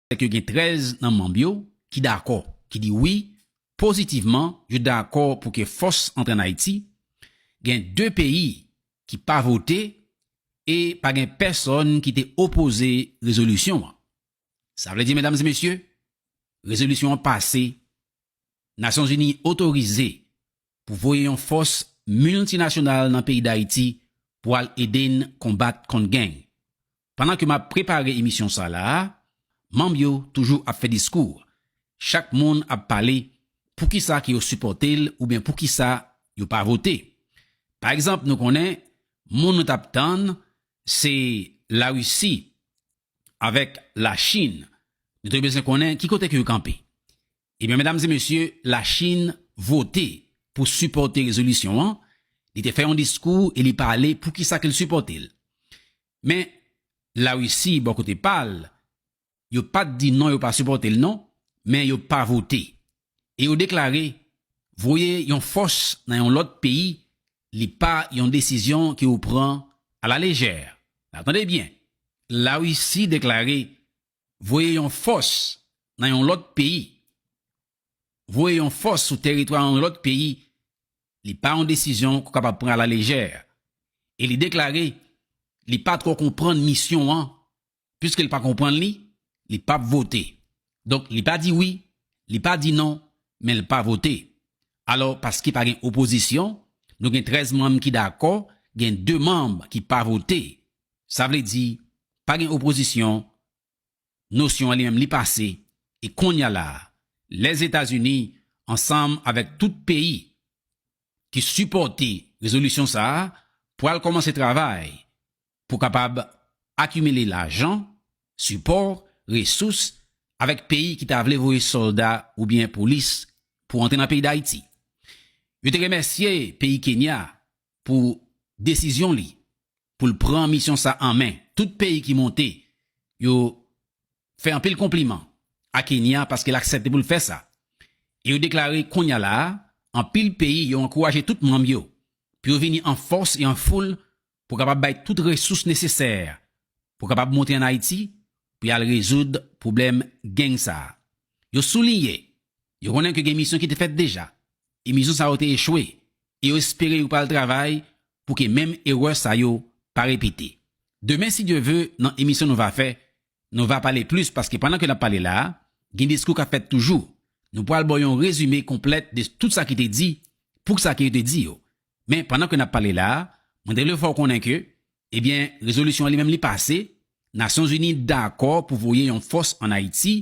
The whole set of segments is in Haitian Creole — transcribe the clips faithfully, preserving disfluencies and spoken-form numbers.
se ke gen trèz nan manm yo ki dakò, ki di wi, pozitivman, yo dakò pou ke fòs antre ann Ayiti. Gen de peyi ki pa vote e pa gen pèsonn ki te opoze rezolisyon an. Sa vle di, medam e mesye, rezolisyon an pase, Nasyonzini otorize pou voye yon fòs miltinasyonal nan peyi Dayiti pou al ede n konbat kont gang. Pandan ke m ap prepare emisyon sa la a, manm yo toujou ap fè diskou. Chak moun ap pale poukisa ke yo sipòte l oubyen poukisa yo pa vote. Pa egzanp, nou konnen moun nou t ap tann se Larisi avèk Lachin. Nou te bezwen konnen ki kote ke yo kanpe. Ebyen, medam e mesye, Lachin vote pou sipòte rezolisyon an. Li te fè yon diskou e li pale poukisa ke l sipòte l. Men, Larisi, bò kote pa l, yo pa t di non, yo pa sipòte l non, men yo pa vote. E yo deklare, voye yon fòs nan yon lòt peyi, li pa yon desizyon ke yo pran alalejè. La, tande byen, Larisi deklare, voye yon fòs nan yon lòt peyi, voye yon fòs sou teritwa yon lòt peyi, li pa yon desizyon ke w kapab pran alalejè. E li deklare, li pa twò konprann misyon an, piske l pa konprann li, li p ap vote. Donk, li pa di wi, li pa di non, men l pa vote. Alò, paske pa gen opozisyon, nou gen trèz manm ki dakò, gen de manm ki pa vote. Sa vle di, pa gen opozisyon, nosyon an li menm li pase, e kounye a la a, Lèzetazini, ansanm avèk tout peyi ki sipòte rezolisyon sa a, pral kòmanse travay pou kapab akimile lajan, sipò, resous avèk peyi ki ta vle voye sòlda oubyen polis pou antre nan peyi Dayiti. Yo te remèsye peyi Kenya pou desizyon li pou l pran misyon sa an men. Tout peyi ki monte, yo fè anpil konpliman a Kenya paske l aksepte pou l fè sa. E yo deklare kounye a la a, anpil peyi yo ankouraje tout manm yo pou yo vini an fòs e an foul pou kapab bay tout resous nesesè pou kapab monte ann Ayiti pou y al rezoud pwoblèm gang sa a. Yo souliye, yo konnen ke gen misyon ki te fèt deja, e misyon sa yo te echwe, e yo espere yo pral travay pou ke menm erè sa yo pa repete. Demen, si Dye ve, nan emisyon nou va fè, nou va pale plis, paske pandan ke n ap pale la a, gen diskou k ap fèt toujou. Nou pral ba w yon rezime konplèt de tout sa ki te di, poukisa ke yo te di yo. Men, pandan ke n ap pale la a, mwen te vle fè w konnen ke, ebyen, rezolisyon an li menm li pase, Nasyonzini dakò pou voye yon fòs ann Ayiti.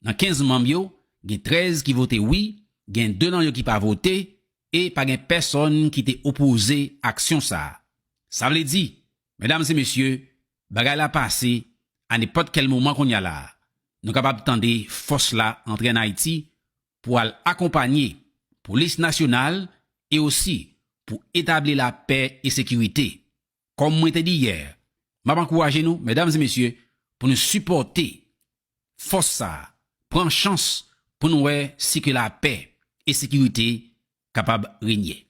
Nan kenz manm yo, gen trèz ki vote wi, gen de nan yo ki pa vote, e pa gen pèsonn ki te opoze aksyon sa a. Sa vle di, medam e mesye, bagay la pase a nenpòt kèl moman kounye a la a. Nou kapab tande fòs la antre ann Ayiti pou al akonpanye polis nasyonal e osi pou etabli lapè e sekirite. Kòm mwen te di yè, m ap ankouraje nou, medam e mesye, pou nou sipòte fòs sa a, pran chans pou nou wè si ke lapè e sekirite kapab renye.